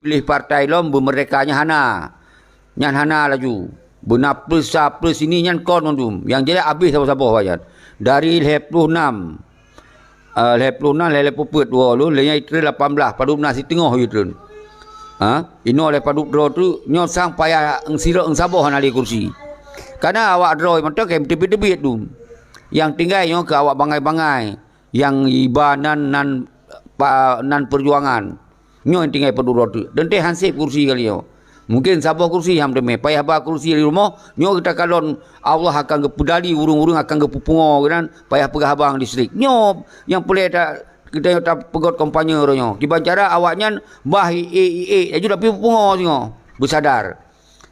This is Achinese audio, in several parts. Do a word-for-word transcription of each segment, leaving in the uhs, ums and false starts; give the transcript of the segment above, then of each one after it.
Piléh partai lom beumeurdeka nyan hana. Nyan hana laju. Beuna plus sa plus ini nyan kon mandum. Nyang jeulaih abéh saboh-saboh awaknyan. Dari lhée ploh nam, eh, lhée ploh nam, lhée, lhée peuet dua lôn, lhée nyan jitreun lapan blaih, padub na siteungoh jitreun. Ha? Inoe lhée padub droe teuk, nyoe sang payah eung sidroe eung saboh hana lé kursi. Kana awak droe mantong ka teubiet-teubiet dum. Nyang tinggai nyoe keu awak bangai-bangai. Nyang iba nan, nan, pa, nan peujuangan. Nyoe nyang tinggai padub droe teuk. Teuntée han sép kursi kali nyoe. Mungken saboh kursi han teumé. Payah ba kursi di rumoh, nyoe geuta kalon Allah akan geupeudali ureuëng-ureuëng akan geupeupungo keunan, payah peugah haba ngon distrik. Nyoe nyang peureulée ta, geutanyoe tapeugot kampanye uroe nyoe. Kiban cara awaknyan bah i ék, i ék, laju tapi peupungo singoh. Beusadar.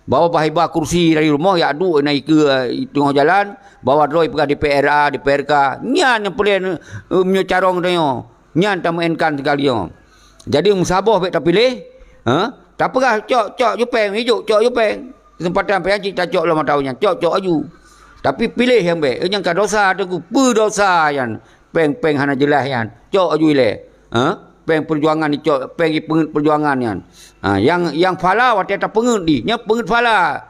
Bahwa bah iba kursi dari rumoh, jak duek na ikeue, eh, teungoh jalan, bahwa droe peugah D P R A, D P R K. Nyan nyang peureulée, eh, meunyoe carông tanyoe. Nyan tameuénkan sikali nyoe. Jadi meusaboh bék tapiléh, ha? Tapeugah cok, cok ju péng, ijok cok ju péng. Keuseumpatan péng cit tacok lom atau nyan, cok, cok aju. Tapi piléh nyang bék, eh, nyang ka dosa teungku, peue dosa nyan. Péng-péng hana jeulaih nyan, cok aju ilée. Ha? Péng peujuangan icok, péng ipeungeuet peujuangan nyan. Ha, nyang, nyang phala watée tapeungeuet di, nyan peungeuet phala.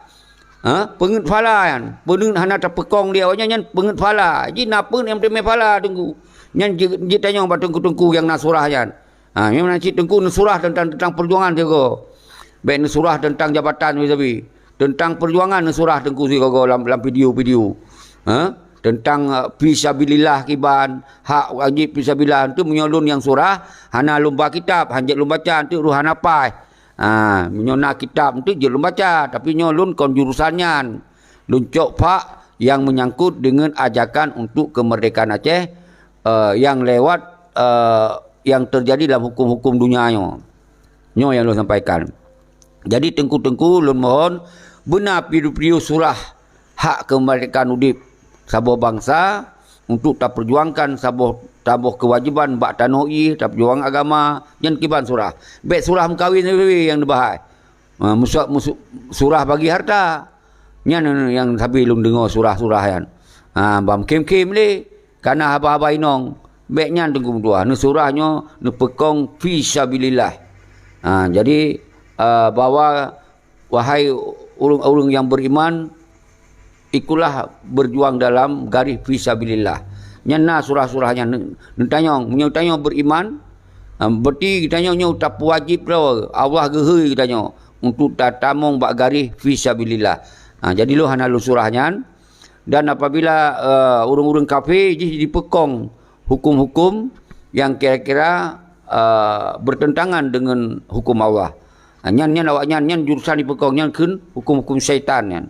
Ha, peungeuet phala nyan. Peungeuet hana tapeukong di awaknyan, nyan peungeuet phala. Ji na peungeuet nyang teumé phala teungku. Nyan ji, jitanyong bak teungku-teungku nyang na surah nyan. Ha, nyang na cit teungku neusurah teuntang, teuntang peujuangan sigoe. Bék neusurah teuntang jabatan sabe-sabe. Teuntang peujuangan neusurah teungku sigoe-goe lam, lam video-video. Ha? Teuntang, eh, fi sabilillah kiban, hak wajéb fi sabilillah. Teuntu meunyoe lôn nyang surah, hana lôn ba kitab, hanjeuet lôn baca, teuntu roh hana paih. Ha, meunyoe na kitab teuntu jeuet lôn baca, tapi nyoe lôn kon jurusan nyan. Lôn cok phak nyang meunyangkot deungon ajakan untuk keumeurdekaan Aceh, eh, nyang lewat, eh, nyang teujadi lam huköm-huköm donya nyoe. Nyoe nyang lôn sampaikan. Jadi teungku-teungku lôn mohon beuna piôh-piôh surah hak keumeurdekaan udeb saboh bansa untuk tapeujuangkan saboh, saboh keuwajéban bak tanoh ié, tapeujuang agama, nyan kiban surah. Bék surah meukawen sabe-sabe nyang neubahai. Ha, musa-, musu-, surah bagi harta. Nyan nyang sabe lôn deungoe surah-surah nyan. Ha, bam khém-khém lé, kana haba-haba inong. Bék nyan teungku meutuah, neusurah nyoe neupeukong fi sabilillah. Ha, jadi, eh, bahwa wahai ureuëng-ureuëng nyang beriman, ikutlah berjuang dalam garis fi sabilillah. Nyan na surah-surah nyan neutanyong, meunyoe tanyoe beriman, ha, berarti geutanyoe nyoe tapeuwajéb droe, Allah geuhôi geutanyoe untuk tatamong bak garis fi sabilillah. Ha, jadi lôn hana lôn surah nyan. Dan apabila, eh, ureuëng-ureuëng kafé jih jipeukong huköm-huköm nyang kira-kira, eh, bertentangan dengan huköm Allah. Ha, nyan, nyan awaknyan, nyan jurusan jipeukong, nyan kheun huköm-huköm syaitan nyan.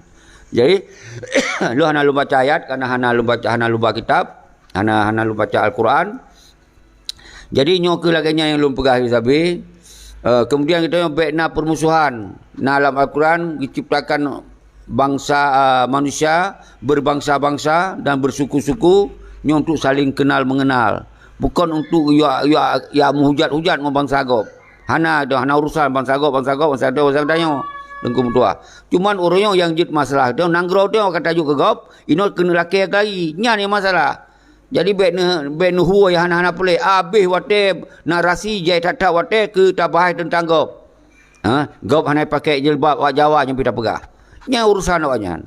Jadi, lôn hana lôn baca ayat, karena hana lôn baca, hana lôn ba kitab, hana, hana lôn baca Al-Quran. Jadi nyoe keuh lagée nyan nyang lôn peugah sabe. Eh, kemudian geutanyoe bék na peurmusohan. Na lam Al-Quran geuciptakan bansa, eh, manusia berbangsa-bangsa dan bersuku-suku nyoe untuk saling kenal mengenal. Bukon untuk ya, ya, ya meuhujat-hujat ngon bansa gob. Hana, hana urusan bansa gob, bansa gob, bansa tanyoe, bansa tanyoe. Teungku meutuah. Cuman ureuëng nyang jeuet masalah tu, nanggroe tu ka tajok keu gob, inoe keuneuk lakée lagi. Nyan nyang masalah. Jadi bék neu-, bék neuhue nyang hana-hana puléh. Abéh watée narasi jai that-that watée keu tabahai teuntang gob. Ha, gob hana pakai jilbab awak Jawa nyang pih tapeugah. Nyan urusan awaknyan.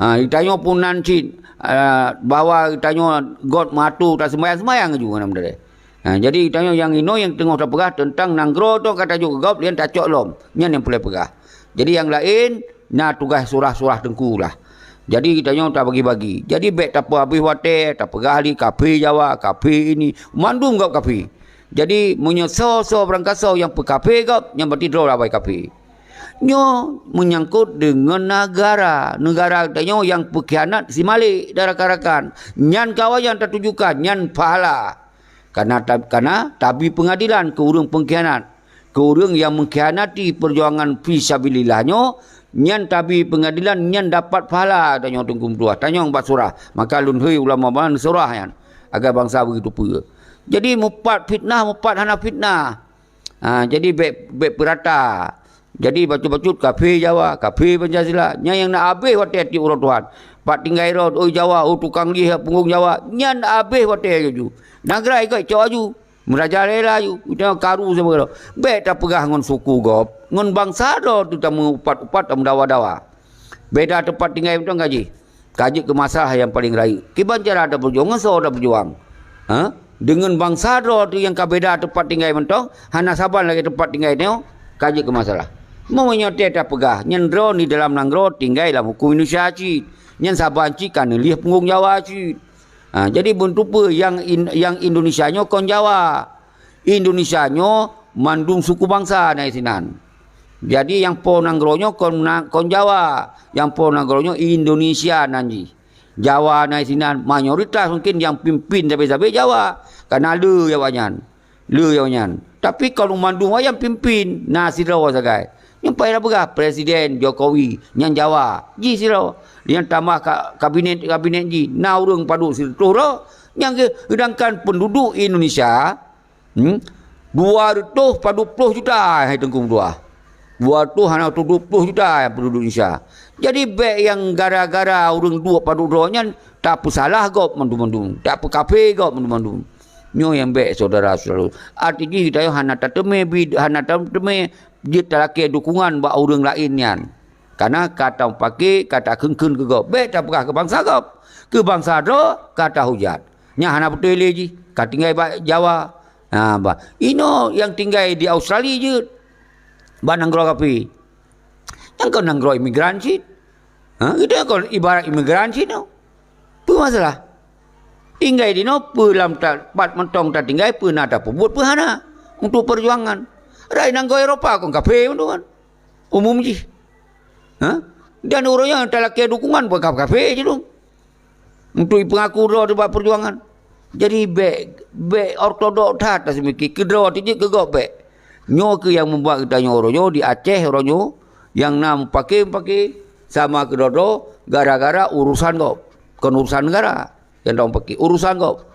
Ha, geutanyoe pun nan cit, ah, bahwa geutanyoe got meuatu taseumbayang-seumbayang ju ngon meudeh. Ha, jadi geutanyoe nyang inoe nyang teungoh tapeugah teuntang nanggroe tu ka tajok keu gob lian tacok lom. Nyan nyang puléh peugah. Jadi nyang laén na tugaih surah-surah teungku lah. Jadi geutanyoe tabagi-bagi. Jadi bék tapeuhabéh watée, tapeugah lé kafé Jawa, kafé ini, mandum gob kafé. Jadi meunyoe soe-soe barangkasoe nyang peukafé gob, nyan berarti droe labai kafé. Nyoe meunyangkot deungon neugara. Neugara geutanyoe nyang peukhianat si Malik dan rakan-rakan. Nyan kawan nyang tatujukan, nyan pahala. Karena ta-, karena tabi peungadilan keu ureuëng peungkhianat. Keu ureuëng nyang mengkhianati peujuangan fi sabilillah nyoe, nyan tabi peungadilan nyan dapat pahala tanyoe teungku meutuah, tanyong bak surah. Maka lôn hôi ulama-ulama neusurah nyan, agar bansa beuteupeue. Jadi mupat fitnah, mupat hana fitnah. Ha, jadi bék, bék peurata. Jadi bacut-bacut kafé Jawa, kafé Pancasila. Nyan nyang na abéh watée tiep uroe Tuhan. Pat tinggai rot, oi Jawa, oh tukang lih punggong Jawa. Nyan abéh watée laju. Nanggroe ikot cok aju. Meurajalela aju, geutanyoe karu sabe keudroe. Bék tapeugah ngon suku gob, ngon bansa droe teuh tameuupat-upat, tameudawa-dawa. Beda teumpat tinggai mantong ka jih. Ka jeuet keu masalah nyang paleng rayeuk. Kiban cara tapeujuang, ngon soe tapeujuang? Ha? Deungon bansa droe teuh nyang ka beda teumpat tinggai mantong, hana saban lagée teumpat tinggai nyoe, ka jeuet keu masalah. Meunyoe teuh tapeugah, nyan droe di dalam nanggroe tinggai lam huköm Indonesia cit. Nyan saban cit ka neulieh punggong Jawa cit. Ha, jadi beuntupeue nyang in-, nyang Indonesia nyoe kon Jawa. Indonesia nyoe mandum suku bansa na sinan. Jadi nyang po nanggroe nyoe kon na-, kon Jawa, nyang po nanggroe nyoe Indonesia nan jih. Jawa na sinan mayoritas mungkin nyang pimpin sabe-sabe Jawa, karena le Jawa nyan. Le Jawa nyan. Tapi kalau mandum ayam pimpin, na sidroe sagai. Nyang payah peugah Presiden Jokowi nyang Jawa, jih sidroe. Nyang tambah ka-, kabinet-kabinet jih, na ureuëng padub sireutôh droe. Nyang ge-, sedangkan penduduk Indonesia, hmm, dua reutôh padub ploh juta hai Teungku meutuah. Dua reutôh hana reutôh dua ploh juta nyang penduduk Indonesia. Jadi bék nyang gara-gara ureuëng duek padub droe nyan tapeusalah gob mandum-mandum, tapeukafé gob mandum-mandum. Nyoe nyang bék syedara-syedara. Arti jih geutanyoe hana tateumé bid-, hana tateumé jeuet talakée dukungan bak ureuëng laén nyan. Karena ka tapaké, ka takheun-kheun keu gob. Bék tapeugah keu bansa gob. Keu bansa droe ka tahujat. Nyan hana beutôi lé jih. Ka tinggai bak Jawa. Ha, bah. Inoe nyang tinggai di Australia jeuet. Bak nanggroe kafé. Nyang kon nanggroe imigran cit. Ha, geutanyoe kon ibarat imigran cit nyoe. Peue masalah? Tinggai dinoe peue lam ta-, pat mantong tatinggai peue na tapeubuet peue hana untuk peujuangan. Rakyat nanggroe Eropa kon kafé mantong kan. Umum jih. Ha? Dan ureuëng nyang talakée dukungan bukan kafé cit dong. Untuk ipeungaku droe teuh bak peujuangan. Jadi bék, bék ortodok that taseumiki keu droe teuh jeuet keu gob bék. Nyoe keuh nyang mubuat geutanyoe uroe nyoe di Aceh uroe nyoe nyang na mupaké-mupaké sama keu droe-droe gara-gara urusan gob. Kon urusan negara nyang droe mupaké, urusan gob.